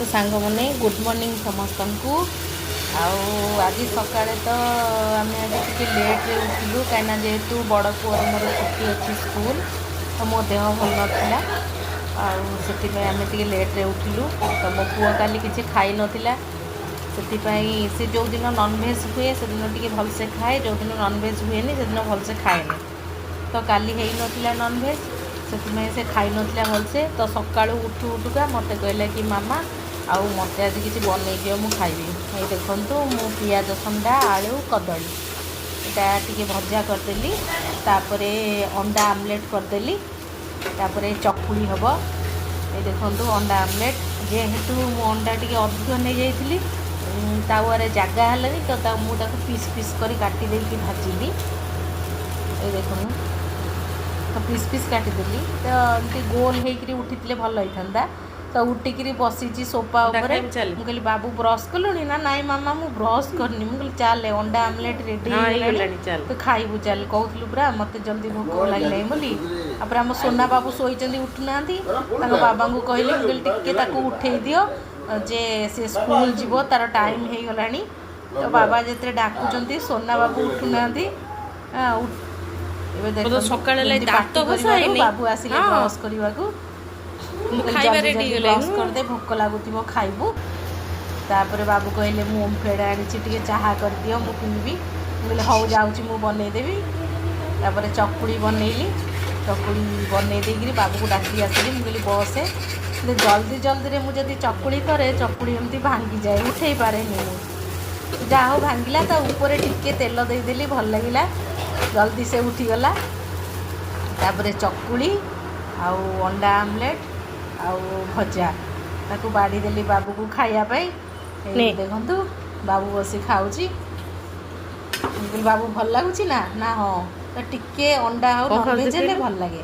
ତ ସାଙ୍ଗମାନେ, good morning ସମସ୍ତଙ୍କୁ। ଆଉ ଆଜି ସକାଳେ ତ ଆମେ ଆଜି ଟିକେ ଲେଟ୍ରେ ଉଠିଲୁ, କାହିଁକିନା ଯେହେତୁ ବଡ଼ ପୁଅର ମୋର ଛୁଟି ଅଛି ସ୍କୁଲ, ତ ମୋ ଦେହ ଭଲ ନଥିଲା ଆଉ ସେଥିପାଇଁ ଆମେ ଟିକେ ଲେଟ୍ରେ ଉଠିଲୁ। ତ ମୋ ପୁଅ କାଲି କିଛି ଖାଇନଥିଲା, ସେଥିପାଇଁ ସେ ଯେଉଁଦିନ ନନଭେଜ୍ ହୁଏ ସେଦିନ ଟିକେ ଭଲସେ ଖାଏ, ଯେଉଁଦିନ ନନଭେଜ୍ ହୁଏନି ସେଦିନ ଭଲସେ ଖାଏନି। ତ କାଲି ହେଇନଥିଲା ନନଭେଜ୍, ସେଥିପାଇଁ ସେ ଖାଇନଥିଲା ଭଲସେ। ତ ସକାଳୁ ଉଠୁ ଉଠୁକା ମୋତେ କହିଲା କି ମାମା, ଆଉ ମୋତେ ଆଜି କିଛି ବନେଇ ଦିଅ, ମୁଁ ଖାଇବି। ଏଇ ଦେଖନ୍ତୁ, ମୁଁ ପିଆଜ ସଣ୍ଡା, ଆଳୁ, କଦଳୀ ଏଇଟା ଟିକେ ଭଜା କରିଦେଲି। ତାପରେ ଅଣ୍ଡା ଆମଲେଟ୍ କରିଦେଲି। ତାପରେ ଚକୁଳି ହେବ। ଏଇ ଦେଖନ୍ତୁ ଅଣ୍ଡା ଆମଲେଟ୍। ଯେହେତୁ ମୁଁ ଅଣ୍ଡା ଟିକେ ଅଧିକ ନେଇଯାଇଥିଲି, ତାୱାରେ ଜାଗା ହେଲାନି, ତ ମୁଁ ତାକୁ ପିସ୍ ପିସ୍ କରି କାଟି ଦେଇକି ଭାଜିଲି। ଏଇ ଦେଖନ୍ତୁ, ତ ପିସ୍ ପିସ୍ କାଟିଦେଲି। ତ ଏମିତି ଗୋଲ ହେଇକିରି ଉଠିଥିଲେ ଭଲ ହେଇଥାନ୍ତା। ତ ଉଠିକିରି ବସିଛି ସୋଫା ଅଣ୍ଡା ଉପରେ। ଖାଇବୁ ଚାଲେ। ମୁଁ କହିଲି, ବାବୁ, ବ୍ରସ୍ କଲୁଣି? ନା, ନାଇଁ ମାମା, ମୁଁ ବ୍ରସ୍ କରିନି। ମୁଁ କହିଲି, ଚାଲେ, ଅଣ୍ଡା ଆମଲେଟ୍ ରେଡ଼ି ହେଇଗଲାଣି। ହେଇଗଲାଣି, ଚାଲ। ତୁ ଖାଇବୁ ଚାଲ। କହୁଥିଲୁ ପୁରା ମୋତେ ଜଲ୍ଦି ଭୋକ ଲାଗିଲାଣି ବୋଲି। ତାପରେ ଆମ ସୋନା ବାବୁ ଶୋଇଛନ୍ତି, ଉଠୁନାହାନ୍ତି। ତାଙ୍କ ବାବାଙ୍କୁ କହିଲି, ମୁଁ କହିଲି, ଟିକେ ତାକୁ ଉଠେଇ ଦିଅ ଯେ ସେ ସ୍କୁଲ ଯିବ, ତାର ଟାଇମ୍ ହେଇଗଲାଣି। ତ ବାବା ଯେତେବେଳେ ଡାକୁଛନ୍ତି, ସୋନା ବାବୁ ଉଠୁନାହାନ୍ତି। ଏବେ ଦେଖନ୍ତୁ, ସକାଳେ ହେଲେ ଯେମିତି ଦାନ୍ତ ପାଟି ଘଷା କରିବାରୁ ହେଇନି। ବାବୁ ଆସିଲେ ବ୍ରସ୍ କରିବାକୁ। ମୁଁ ମୁଁ କହିଲି, ଖାଇବା ଜଲ୍ଦି ରେଡି ଜଲ୍ଦି ହେଇଗଲାଣି। ବ୍ରସ୍ କରିଦେ, ଭୋକ ଲାଗୁଥିବ, ଖାଇବୁ। ତାପରେ ବାବୁ କହିଲେ, ମୁଁ ଓମ୍ଫେଡ଼ ଆଣିଛି, ଟିକେ ଚାହା କରିଦିଅ, ମୁଁ ପିଇବି। ମୁଁ କହିଲି, ହଉ, ଯାଉଛି ମୁଁ ବନେଇଦେବି। ତାପରେ ଚକୁଳି ବନେଇଲି। ଚକୁଳି ବନେଇ ଦେଇକିରି ବାବୁକୁ ଡାକି ଆସିଲି। ମୁଁ କହିଲି, ବସେ। ହେଲେ ଜଲ୍ଦି ଜଲ୍ଦିରେ ମୁଁ ଯଦି ଚକୁଳି କରେ, ଚକୁଳି ଏମିତି ଭାଙ୍ଗିଯାଏ, ଉଠେଇ ପାରେନି ମୁଁ। ଯାହା ହଉ, ଭାଙ୍ଗିଲା, ତା ଉପରେ ଟିକେ ତେଲ ଦେଇଦେଲି, ଭଲ ଲାଗିଲା, ଜଲ୍ଦି ସେ ଉଠିଗଲା। ତାପରେ ଚକୁଳି ଆଉ ଅଣ୍ଡା ଆମଲେଟ୍ ଆଉ ଭଜା ତାକୁ ବାଢ଼ିଦେଲି ବାବୁକୁ ଖାଇବା ପାଇଁ। ଏଇ ନେ। ଦେଖନ୍ତୁ, ବାବୁ ବସି ଖାଉଛି। ମୁଁ କହିଲି, ବାବୁ, ଭଲ ଲାଗୁଛି ନା? ନା, ହଁ। ତ ଟିକେ ଅଣ୍ଡା ଆଉ କଣ ଖାଉଛୁ ନନଭେଜ୍ ହେଲେ କହିଲୁ? ଭଲ ଲାଗେ।